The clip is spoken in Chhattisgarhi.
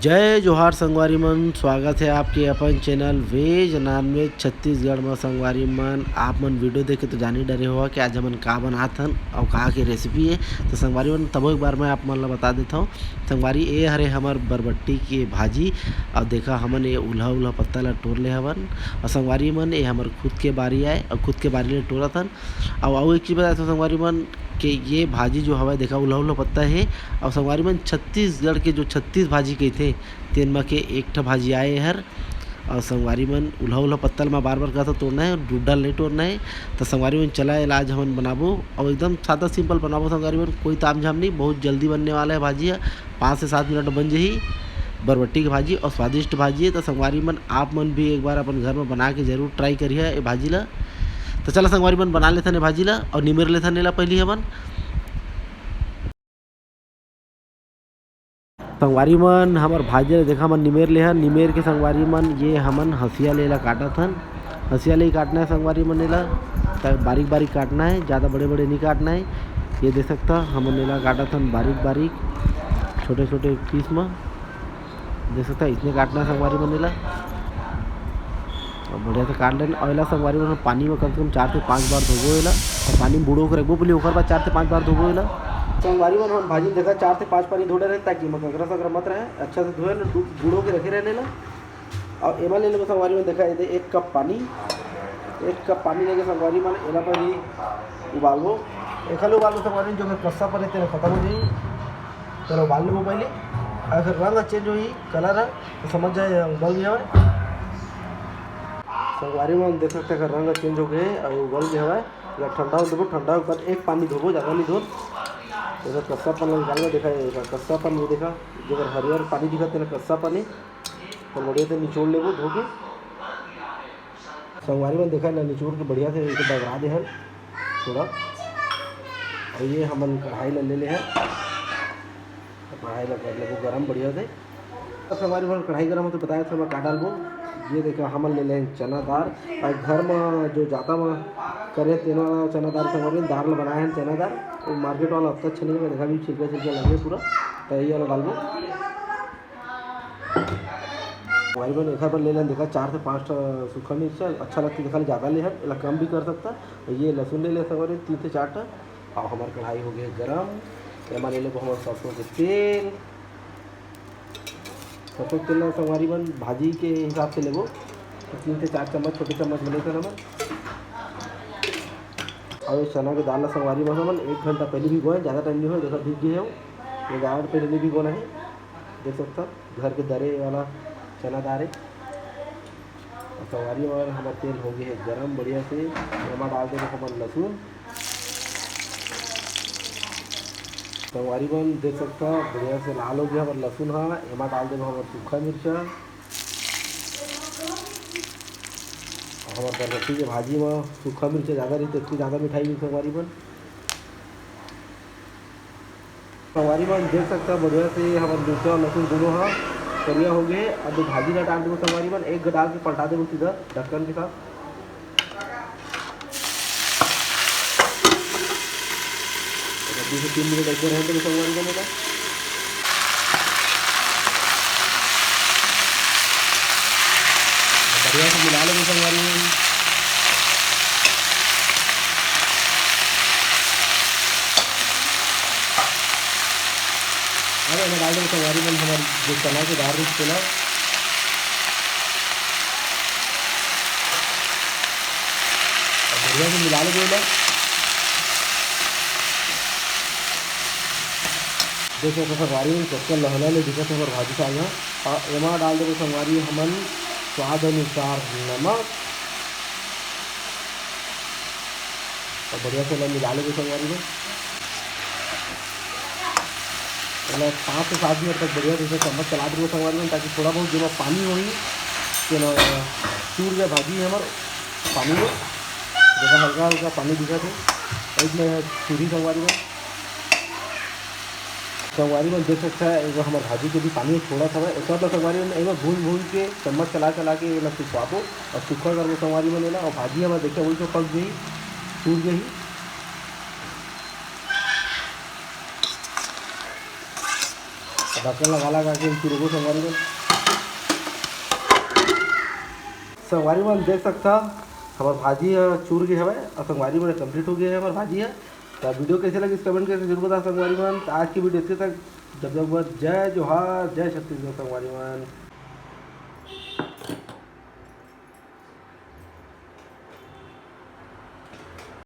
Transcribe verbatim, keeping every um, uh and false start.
जय जोहार संगवारी मन, स्वागत है आपके अपन चैनल वेज नॉनवेज छत्तीसगढ़ में। संगवारी मन, आप मन वीडियो देख के तो जान ही डरे होगा कि आज हमन का बनात हन और का के रेसिपी है। तो संगवारी मन, तबो एक बार मैं आप मन ला बता देता हूँ। संगवारी, ये हरे हमर बरबट्टी के भाजी। और देखा, हमन ये उल्हा उल्हा पत्ता ला टोर ले हवन। और संगवारी मन, ये हमर खुद के बारी आए और खुद के बारी ले टोरत हन। अउ अउ एक चीज बता दो संगवारी मन, के ये भाजी जो हवय, देखा, उल्हा उल्हा पत्ता है। और संगवारी मन, छत्तीसगढ़ के जो छत्तीस भाजी कहिथे, तेन म के एक ठा भाजी आए हर। और संगवारी मन, उल्हा उल्हा पत्ता ल मैं बार बार कहता, तोड़ना है, डूडा ल नहीं तोड़ना है। तो संगवारी मन, चला, एला आज हमन बनाबो और एकदम सादा सिंपल बनाबो संगवारी मन, कोई ताम झाम नहीं, बहुत जल्दी बनने वाला है भाजी ह। पाँच से सात मिनट बन जही बरबट्टी के भाजी और स्वादिष्ट भाजी है। तो संगवारी मन, आप मन भी एक बार अपन घर में बना के जरूर ट्राई करिए ये भाजी ला। तो चला संगवारी मन, बना लेथन ये भाजी ला और निमेर लेथन एला पहली हमन। संगवारी मन, हमर भाजी ला देखा, हमन निमेर ले हन। निमेर के संगवारी मन, ये हमन हंसिया ले ला काटत हन। हंसिया ले ही काटना है संगवारी मन एला, त बारीक बारीक काटना है, ज़्यादा बड़े बड़े नहीं काटना है। ये देख सकता, हमन एला काटत हन बारीक बारीक, छोटे छोटे पीस में। देख सकता, इतने काटना है संगवारी मन एला। और बढ़िया से काट लेना। और एला संगवारी मन पानी में कम से कम चार से पाँच बार धोबो एला। और पानी में बूड़ो के रखबो बोली, ओकर बाद चार से पाँच बार धोबो एला। संगवारी मन, हम भाजी में देखा चार से पाँच पानी धो डरे, ताकि एमा ककरा सकरा मत रहे। अच्छा से धोए ला, बू-, बूड़ो के रखे रहने ला। और एमा ले लेबो संगवारी मन, देखा, ये दे एक कप पानी, एक कप पानी लेके संगवारी मन एला पर ही उबालबो। एखर ले उबालबो संगवारी मन, जो एखर कस्सापन हे, तेला खत्म हो जाही। तेला उबाल लेबो पहले, अउ एखर रंग चेंज होही, कलर ह, तो समझ जाए, उबल गया हवय। संगवारी मन देख सकते हैं, एखर रंग चेंज हो गए और उबल गया हवय। एला ठंडा हो देबो, ठंडा होकर एक पानी धोबो, ज़्यादा नहीं धोन। एखर कस्सापन ला निकाल के देखा, एखर कस्सापन वो देखा, जेकर हरियर पानी दिखत, तेला कस्सापन हे। तो बढ़िया से निचोड़ लेबो धो के। संगवारी मन देखा ना, निचोड़ के बढ़िया से इसे बगरा दे हन थोड़ा। और ये हमन कढ़ाई ला ले ले हन, तो कढ़ाई ला कर लेबो गरम बढ़िया से। अब संगवारी मन, कढ़ाई गरम हो तो बताया था मैं का डालबो। ये देखा, हमन ले ले हन चना दार। और घर में जो जाता में करे तेन वाला चना दार, संगवारी मन, दार ला बनाए हन चना दार। वो मार्केट वाला अतना अच्छा नहीं लगा, देखा भी छिलका छिलका लगे पूरा। तो ये वाला डालबो। संगवारी मन, एखर बर ले लेन देखा चार से पाँच ठा सूखा मिर्चा, अच्छा लगथे देखा ले, ज़्यादा ले हन, एला कम भी कर सकता। ये लहसुन ले ले संगवारी मन, तीन से चार ठा। और हमार कढ़ाई हो गए गरम, एमा ले लेबो हमर सरसों के तेल। सरसों के तेल ला संगवारी मन भाजी के हिसाब से लेबो, तो तीन से चार चम्मच, छोटे चम्मच में लेथन हमन। और ये चना के दाल ला संगवारी मन हमन एक घंटा पहले भिगोए, ज़्यादा टाइम नहीं हो, देखा भीग गए हो, ये ज़्यादा पहले नहीं भिगोना है। देख सकता, घर के दरे वाला चना दार हे। और संगवारी मन, हमर तेल हो गए हे गरम बढ़िया से। एमा डाल देबो हमन लहसुन। संगवारी मन देख सकता, बढ़िया से लाल हो गया हमर लहसुन हा। एमा डाल देबो हमर सूखा मिर्चा। और हमर बरबट्टी के भाजी में सूखा मिर्चा ज़्यादा रही, तो इतनी ज़्यादा मिठाई भी संगवारी मन। संगवारी मन देख सकता, बढ़िया से हमर मिर्चा और लहसुन दोनों हा करिया हो गए। अब भाजी ला डाल देबो संगवारी मन, एक डाल के पलटा देबो सीधा ढक्कन के साथ। दो से तीन मिनट ऐसे रहने देबो संगवारी मन ला। बढ़िया से मिला लेबो संगवारी मन। अरे, एमा डाल देबो संगवारी मन, हमर जो चना के दार रहिस तेला। अब बढ़िया से मिला लेबो एला। देखो तो संगवारी मन, कतका लहला ले दिखत हे हमर भाजी साग ह। अउ एमा डाल देबो संगवारी हमन स्वाद अनुसार नमक। अउ बढ़िया से एला मिला लेबो संगवारी मन। एला पाँच से सात मिनट तक बढ़िया से चम्मच चला देबो संगवारी मन, ताकि थोड़ा बहुत जेमा पानी होही, तेला चूर जाए भाजी हमर पानी में। देखा, हल्का हल्का पानी दिखत हे, अउ इसमें चूरही संगवारी मन। संगवारी मन देख सकत हव, एगो हमर भाजी के भी पानी छोड़त हवय। ओकर बर संगवारी मन एमा भूंज भूंज के चम्मच चला चला के एला सुखवाबो अउ सूखा करबो संगवारी मन एला। अउ भाजी हमर देखे वही तो पक गई, सूख गई। ढक्कन लगा लगा के चुरबो संगवारी मन। संगवारी मन देख सकता, हमर भाजी ह चूर गे हवय अउ संगवारी मन complete हो गे हे हमर भाजी ह। त video कैसे लगिस comment करके जरूर बता संगवारी मन। त आज की video इतने तक। जब तक बस जय जोहार, जय छत्तीसगढ़ संगवारी मन।